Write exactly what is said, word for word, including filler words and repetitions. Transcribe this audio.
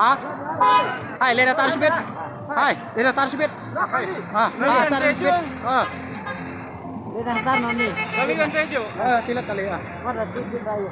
Ha? Hai, leh da tar shibit. Hai, leh da tar shibit. Ha, ha, tar shibit. Ha. Leh da tar mami. Kali kan tejo. Ha, tilat kali ha. Wala tu tu bayu.